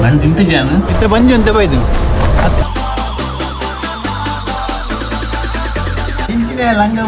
ನಾನು ತಿಂತಿದ್ದಾನು ಇತ್ತೆ ಬಂಜು ಅಂತ ಬೈದು ತಿಂಚಿದೆ ಲಂಗ.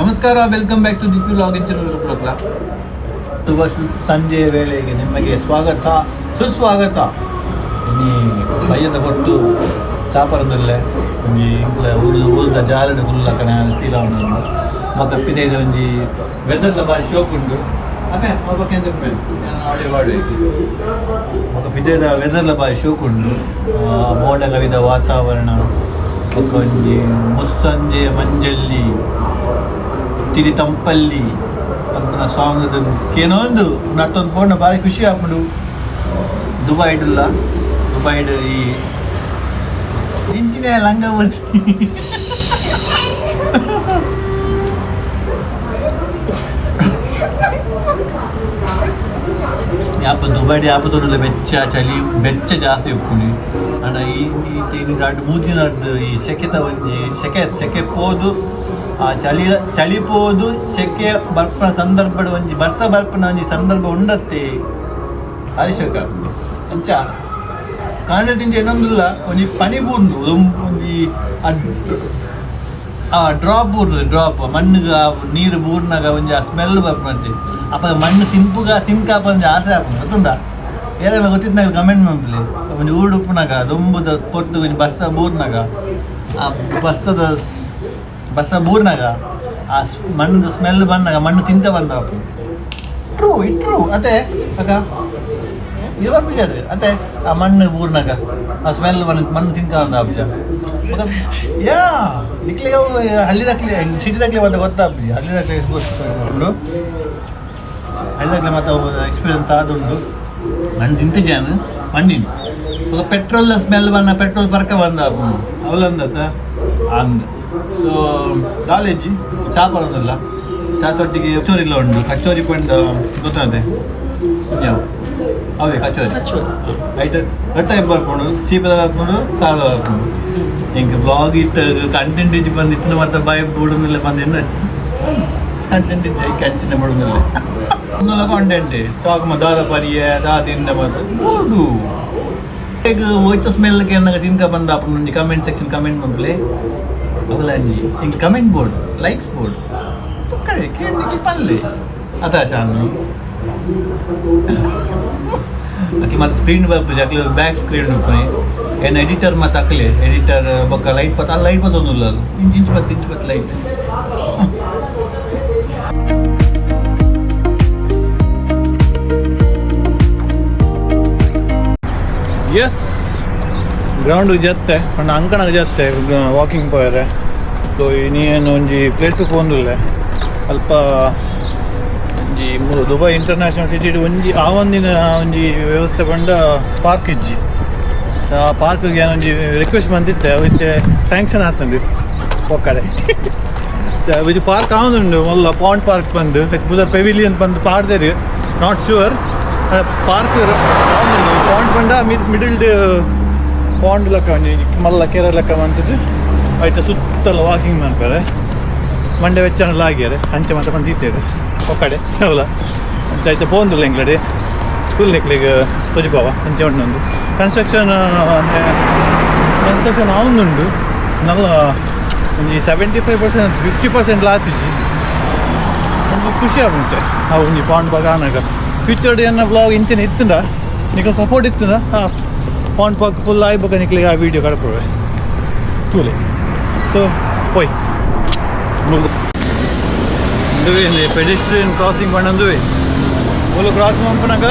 ನಮಸ್ಕಾರ, welcome back to Dittu vlog channel. ಶುಭ ಸಂಜೆಯ ವೇಳೆಗೆ ನಿಮಗೆ ಸ್ವಾಗತ, ಸುಸ್ವಾಗತ. ಇನಿ ಬಯ್ಯದ ಕೊಟ್ಟು ಚಾಪರದಲ್ಲೇ ಒಂಜಿ ಇಂಕ್ಲ ಊರು ಊರ್ದ ಜಾಲಡ್ ಕುಲ್ಲ ಕಣ ಫೀಲ್ ಆವೊಂದುಂಡು. ಬೊಕ್ಕ ಪಿದೈದ ಒಂಜಿ ವೆದರ್ದ ಬಾರಿ ಶೋಕ್ ಉಂಡು. ಅಪೆ ಬೊಕ್ಕ ಎಂತ ಆಡಿಯೋ ವಾಡು. ಬೊಕ್ಕ ಪಿದೈದ ವೆದರ್ಲ ಬಾರಿ ಶೋಕ್ ಉಂಡು. ಮೋಡ ಕವಿದ ವಾತಾವರಣ, ಬೊಕ್ಕ ಒಂಜಿ ಮುಸ್ಸಂಜೆ ಮಂಜಲ್ಲಿ ತಿರಿ ತಂಪಲ್ಲಿ ಪನ್ಪುನ ಸಾಂಗ್ ಕೇನೊಂದು ನಟ್ಟೊಂದು ಪೋಂಡ ಬಾರಿ ಖುಷಿ ಆಪುಂಡು. ದುಬೈಡುಲ್ಲ, ದುಬೈಡ್ ಈ ಇಂಚಿನ ಲಂಗ ಬರ್ತಿ. ಯಾಪ ದುಬೈಡ್ ಯಾಪ ತೋರುಲ್ಲ, ಬೆಚ್ಚ ಚಳಿ, ಬೆಚ್ಚ ಜಾಸ್ತಿ ಉಪ್ಪುನಿ. ಆಂಡ ಈ ರಡ್ಡ್ ಮೂಜಿನಡ್ದು ಈ ಸೆಕೆತ ಒಂಜಿ ಸೆಕೆ, ಸೆಕೆ ಪೋದು ಆ ಚಳಿ, ಚಳಿ ಪೋದು ಸೆಕೆ ಬರ್ಪುನ ಸಂದರ್ಭಡ್ ಒಂಜಿ ಬರ್ಸ ಬರ್ಪುನ ಒಂಜಿ ಸಂದರ್ಭ ಉಂಡತ್ತೆ, ಹರಿಶಕ ಅಂಚ ಕಾಂಡೆ ತಿಂಚ ಏನೊಂದುಲ್ಲ. ಒಂಜಿ ಪನಿ ಬೂರ್ಂಡು, ಒಂಜಿ ಆ ಡ್ರಾಪ್ ಬೂರ್ತದೆ, ಡ್ರಾಪ್ ಮಣ್ಣಿಗೆ ಆ ನೀರು ಬೂರ್ನಾಗ ಒಂಜಿ ಆ ಸ್ಮೆಲ್ ಬರ್ಪುನಂತೆ. ಅಪಗ ಮಣ್ಣು ತಿನ್ಪುಗ ತಿನ್ಕಾಪ ಒಂಜಿ ಆಸೆ ಆಪುಂಡು, ಗೊತ್ತುಂಡ? ಏರೆಲ್ಲ ಗೊತ್ತಿದ್ನಾಗ ಕಮೆಂಟ್ ಮನ್ಪುಲೆ. ಒಂಜಿ ಊರು ಉಪ್ಪುನಾಗ ದೊಂಬುದ ಪೊಟ್ಟು ಒಂಜಿ ಬರ್ಸ ಬೂರ್ನಾಗ, ಆ ಬರ್ಸದ ಬರ್ಸ ಬೂರ್ನಾಗ ಆ ಮಣ್ಣದ ಸ್ಮೆಲ್ ಬಂದಾಗ ಮಣ್ಣು ತಿಂತ ಬಂದ. ಟ್ರೂ, it true ಅತ್ತೆ ಅಕ್ಕ? ಇದು ಬರ್ಪುಜ ಅತ್ತೆ? ಆ ಮಣ್ಣು ಬೂರ್ನಾಗ ಆ ಸ್ಮೆಲ್ ಬಂದು ಮಣ್ಣು ತಿಂತ ಬಂದ ಆಪುಜ? ಯಾ, ನಿಕ್ಲಿಗೆ ಅವು ಹಳ್ಳಿದಕ್ಲೆ, ಸಿಟಿದಕ್ಲೆ ಮತ್ತೆ ಗೊತ್ತಾಪುಜಿ. ಹಳ್ಳಿದಕ್ಲೆ ಗೊತ್ತುಂಡು. ಹಳ್ಳಿದಕ್ಲೆ ಮತ್ತೆ ಅವು ಎಕ್ಸ್ಪೀರಿಯನ್ಸ್ ಆದುಂಡು. ಮಣ್ಣು ತಿಂತಿಜಾನು ಮಣ್ಣಿನ ఒక ಪೆಟ್ರೋಲ್ ಸ್ಮೆಲ್ ಬಂದ, ಪೆಟ್ರೋಲ್ ಪರ್ಕ ಬಂದ ಅವಲಂದತ್ತ ಅಂದ್. ಸೊ ಕಾಲೇಜಿ ಚಾ ಪರೊಂದುಲ್ಲ. ಚಾ ತೊಟ್ಟಿಗೆ ಕಚೋರಿಲ್ಲ ಉಂಟು. ಕಚೋರಿ ಪಂಡ ಗೊತ್ತಾದೆ ಯಾವ ಅವೇ ಕಚೋರಿ. ಕಚೋರಿ. ಐಟ್ ಗಟ್ಟ ಬರ್ಪುಂಡು, ಚೀಪದ ಬರ್ಪುಂಡು, ಖಾರದ ಬರ್ಪುಂಡು. ಎಂಕ್ ಬ್ಲಾಗ್ ಇತ್ತ ಕಂಟೆಂಟ್ ಇಜ್ಜಿ ಬಂದು ಇತ್ತಿನ ಮತ್ತೆ ಬಾಯ್ ಬುಡುಂದಿಲ್ಲ ಬಂದು ಎನ್ನ ಕಂಟೆಂಟ್ ಇಜ್ಜಿ, ಐಕ್ ಅಂಚಿನ ಬುಡುಂದಿಲ್ಲ. ಒಂದಲ್ಲ ಕಂಟೆಂಟ್ ಚಾಕ್ ದಾದ ಪರಿಯ ದಾ ತಿಂದ ಮತ್ತೆ ಬೋಡು ಈಗ ಹೋಯ್ತ ಸ್ಮೆಲ್ ಕೇನಾಗ ತಿನ್ಕ ಬಂದ ಅప్పుడు ಕಮೆಂಟ್ ಸೆಕ್ಷನ್ ಕಮೆಂಟ್ ಮನ್ಪುಲೆ. ಅವಲ ಅಂಜಿ ಇಂಕ್ ಕಮೆಂಟ್ ಬೋರ್ಡ್, ಲೈಕ್ಸ್ ಬೋರ್ಡ್ ತುಕ್ಕಡೆ ಕೇಳಲಿಕ್ಕೆ ಪಲ್ಲೆ ಅತ ಶಾನು. ಅಕ್ಲೆ ಮತ್ತೆ ಸ್ಕ್ರೀನ್ ಬರ್ಪುಜಿ, ಅಕ್ಲೆ ಬ್ಯಾಕ್ ಸ್ಕ್ರೀನ್ ಉಪ್ಪುನಿ. ಏನ್ ಎಡಿಟರ್ ಮತ್ತೆ ಅಕ್ಲೆ ಎಡಿಟರ್. ಬೊಕ್ಕ ಲೈಟ್ ಪತ್ತ ಅಲ್ಲಿ ಲೈಟ್ ಬತ್ತೊಂದುಲ್ಲ. ಇಂಚ್ ಇಂಚ್ ಬತ್ತು, ಇಂಚ್ ಬತ್ತು ಲೈಟ್. ಎಸ್, ಗ್ರೌಂಡ್ ಜತ್ತೆ ಪಂಡ ಅಂಕಣಗ್ ಜತ್ತೆ ವಾಕಿಂಗ್ ಪೋಯರೆ. ಸೊ ಇನಿ ಏನು ಒಂಜಿ ಪ್ಲೇಸ್ ಪೋಂದುಲ್ಲೆ. ಅಲ್ಪ ಒಂಜಿ ದುಬೈ ಇಂಟರ್ನ್ಯಾಷನಲ್ ಸಿಟಿ ಒಂಜಿ ಆ ಒಂದಿನ ಒಂಜಿ ವ್ಯವಸ್ಥೆ ಪಂಡ ಪಾರ್ಕ್ ಇಜ್ಜಿ. ಆ ಪಾರ್ಕ್ಗೆ ಒಂಜಿ ರಿಕ್ವೆಸ್ಟ್ ಬಂದಿತ್ತೆ, ಅವು ಇತ್ತೆ ಸ್ಯಾಂಕ್ಷನ್ ಆತುಂಡು ಪೊಕ್ಕಡೆ. ಇದು ಪಾರ್ಕ್ ಆವೊಂದುಂಡು, ಮಲ್ಲ ಪಾಂಡ್ ಪಾರ್ಕ್ ಬಂದು ಪುದರ್ ಪೆವಿಲಿಯನ್ ಬಂದು ಪಾಡ್ದೇರು. Not sure. Park ಆವೊಂದುಂಡು. ಪಾಂಡ್ ಪಂಡ ಮಿಡಿಲ್ ಪಾಂಡ್ ಲೆಕ್ಕ, ಒಂಜಿ ಮಲ್ಲ ಕೆರೆ ಲೆಕ್ಕ ಮಂತದ್ದು. ಐತ ಸುತ್ತಲ ವಾಕಿಂಗ್ ಮನ್ಪೆರೆ. ಮಂಡೆ ವೆಚ್ಚನಲ್ಲ ಆಗ್ಯಾರೆ ಅಂಚೆ ಮಾತ ಬಂದು ದೀತೇರು ಒಕ್ಕಡೆ ಹೌಲ. ಅಂಚ ಐತೆ ಪೋಂದುಲ್ಲ ಎಂಕ್ಲಡೆ ಫುಲ್ ನಿಕ್ಲೆಗ್ ತೊಜಿಪಾವ ಅಂಚೆ ಉಂಡು. ಕನ್ಸ್ಟ್ರಕ್ಷನ್ ಕನ್ಸ್ಟ್ರಕ್ಷನ್ ಆವೊಂದುಂಡು. ನಲ್ಲ ಒಂಜಿ 75%, 50% ಆತಿಜಿ. ಒಂಜಿ ಖುಷಿ ಆಪುಂಟೆ ಅವು ಒಂಜಿ ಪಾಂಡ್ ಪಾರ್ಕ್ ಆನಗ. ಫ್ಯೂಚರ್ಡ್ ಎನ್ನ ಬ್ಲಾಗ್ ಇಂಚನೆ ಇತ್ತುಂಡ, ನಿಕಲ್ ಸಪೋರ್ಟ್ ಇತ್ತುಂಡ, ಆ ಪಾಂಡ್ ಪಾರ್ಕ್ ಫುಲ್ ಆಯಿ ಬೊಕ ನಿಕ್ಲೆಗ್ ಆ ವೀಡಿಯೋ ಕಡಪುವೆ, ತೂಲೆ. ಸೊ ಪೋಯ್ ಉಂದುವೆ ಇಲ್ಲಿ ಪೆಡಿಸ್ಟ್ರಿಯನ್ ಕ್ರಾಸಿಂಗ್ ಪಂಡ. ಮೂಲು ಕ್ರಾಸ್ ಮನ್ಪುನಗ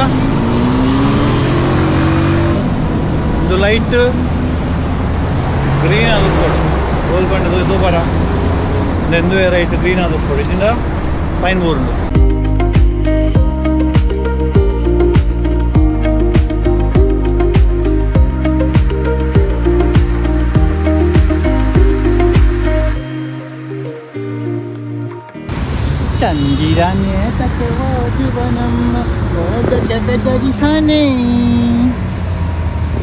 ಉಂದು ಲೈಟ್ ಗ್ರೀನ್ ಆದುಪ್ಪೊಡು. ರೋಲ್ ಪಂಡ ತೂಪರ ಉಂದು ರೈಟ್ ಗ್ರೀನ್ ಆದುಪ್ಪೊಡು, ಇಜ್ಜಿಂಡ ಫೈನ್ ಬೂರುಂಡು. जाने तक वो जीवनम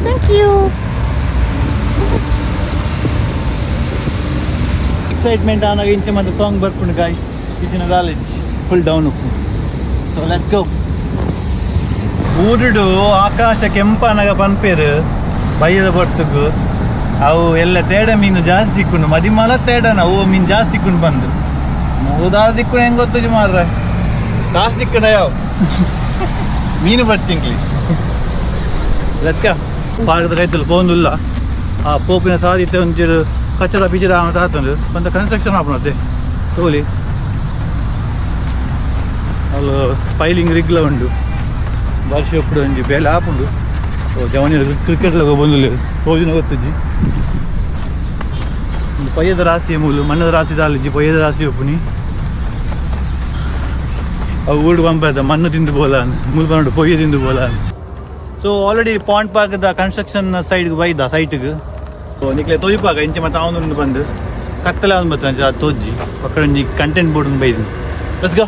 thank you. Excitement ಆನಾಗ ಇಂಚೆ ಮತ್ತೆ ಸಾಂಗ್ ಬರ್ಪುಂಡು ಗಾಯ್ಸ್. ಇಚಿನ ಕಾಲೇಜ್ ಫುಲ್ ಡೌನ್ ಉಪ್ಪು. ಸೊ let's go. ಊರುಡು ಆಕಾಶ ಕೆಂಪನಗ ಪನ್ಪೇರು ಬಯ್ಯದ ಪೊರ್ತುಗು ಅವು ಎಲ್ಲ ತೇಡ ಮೀನು ಜಾಸ್ತಿ ತಿಕ್ಕುಂಡು. ಮದಿಮಲ ತೇಡನ ಅವು ಮೀನು ಜಾಸ್ತಿ ತಿಕ್ಕುಂಡು ಬಂದು ಮೂದಾದ ದಿಕ್ಕು ಹೆಂಗ್ ಗೊತ್ತುಜಿ ಮಾರ್ರೆ. ಕಾಸು ದಿಕ್ಕಣ ಯಾವ ಮೀನು ಬರ್ಚಿಂಕ್ಲಿ. Let's go. ಪಾರ್ಕ್ದ ಕೈತಲು ಪೋಂದುಲ್ಲ. ಆ ಪೋಪಿನ ಸಾದಿತ್ತೆ ಒಂಚೂರು ಕಚ್ಚಡ ಪಿಚಡ ಅಂತ ಆತಂದು ಒಂದ ಕನ್ಸ್ಟ್ರಕ್ಷನ್ ಆಪುನತ್ತೆ ತೋಲಿ. ಅಲ್ಲ ಪೈಲಿಂಗ್ ರಿಗ್ಲ ಉಂಡು. ವರ್ಷ ಉಪ್ಪುಡು ಒಂಜಿ ಬೇಲೆ ಆಪುಂಡು. ಓ ಜವನಿ ಕ್ರಿಕೆಟ್ ಲಗ ಬಂದುಲ್ಲೆರ್ ತೋಜುನ ಗೊತ್ತುಜ್ಜಿ. ಒಂದು ಪಯ್ಯದ ರಾಶಿ ಮೂಲು ಮಣ್ಣದ ರಾಶಿ ದಾಲಿಜ್ಜಿ, ಪಯ್ಯದ ರಾಶಿ ಉಪ್ಪುನಿ. ಅವು ಊಡು ಪಂಪದ ಮಣ್ಣು ತಿಂದು ಬೋಲ ಮೂಲು ಪನ್ನಡು ಪೊಯ್ಯ ತಿಂದು ಬೋಲ. ಸೊ ಆಲ್ರೆಡಿ ಪಾಂಡ್ ಪಾರ್ಕ್ದ ಕನ್ಸ್ಟ್ರಕ್ಷನ್ ಸೈಡ್ಗೆ ಬೈದ ಸೈಟ್ಗೆ. ಸೊ ನಿಕ್ಲೆ ತೋಜಿಪಾಕ ಇಂಚೆ ಮತ್ತೆ ಅವನೊಂದು ಬಂದು ಕತ್ತಲೆ ಅವನು ಬತ್ತ ಅಂಚ ತೋಜಿ ಪಕ್ಕಡ ಒಂಜಿ ಕಂಟೆಂಟ್ ಬೋರ್ಡ್ ಬೈದು. Let's go.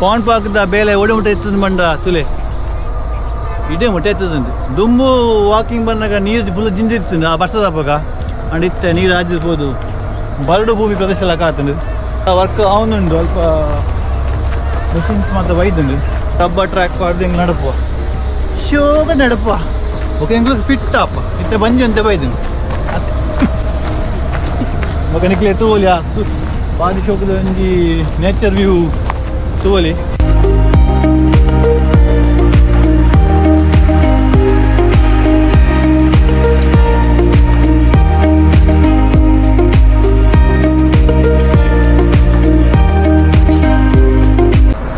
Pond ಪಾರ್ಕ್ದ ಬೇಲೆ ಒಡೆ ಮುಟ್ಟೆ ಇತ್ತದ ಮಂಡ ತುಲೆ ಇಡೇ ಮುಟ್ಟೆ ಇತ್ತದಂತೆ. ದುಂಬು ವಾಕಿಂಗ್ ಬಂದಾಗ ನೀರು ಫುಲ್ ಜಿಂಜಿತ್ತು ಆ ಬರ್ಸದ ಅಪ್ಪಗ ಅಂಡ್ ಇತ್ತೆ ನೀರು ಆಜಿರ್ಬೋದು. ಬರಡು ಭೂಮಿ ಪ್ರದೇಶ ಎಲ್ಲ ಕಾತುಂಡು. ವರ್ಕ್ ಅವನುಂಡು ಅಲ್ಪ ಮೆಷಿನ್ಸ್ ಮಾತ್ರ ಬೈದುಂಡು. ರಬ್ಬರ್ ಟ್ರ್ಯಾಕ್ ಹಿಂಗೆ ನಡಪುವ ಶೋಗ ನಡಪುವ. ಓಕೆ, ಎಂಗ್ಲು ಫಿಟ್ ಅಪ್ಪ ಇತ್ತೆ ಬಂಜಿ ಅಂತೆ ಬೈದುಂಡು. ಅತ್ತೆ ಬೊಕ ನಿಕ್ಲೆ ತೂವೊಲಿ ಆ ಬಾರಿ ಶೋಕದ ಒಂಜಿ ನೇಚರ್ ವ್ಯೂ ತೂವೊಲಿ.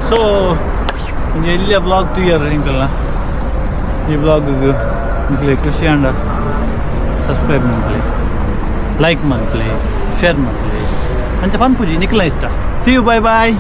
ಸೊ ಒಂಜಿ ಎಲ್ಯ ವ್ಲಾಗ್ ತೂಯರ್ ನಿಂಕಲ್ನ. ಈ ವ್ಲಾಗ್ ನಿಕ್ಲೆ ಖುಷಿ ಆಂಡ ಸಬ್ಸ್ಕ್ರೈಬ್ ಮಲ್ಪಲೆ, ಲೈಕ್ ಮಲ್ಪಲೆ, ಶೇರ್ ಮಲ್ಪಲೆ. ಅಂಚ ಪನ್ಪುಜಿ, ನಿಕ್ಲ ಇಷ್ಟ. See you, bye bye.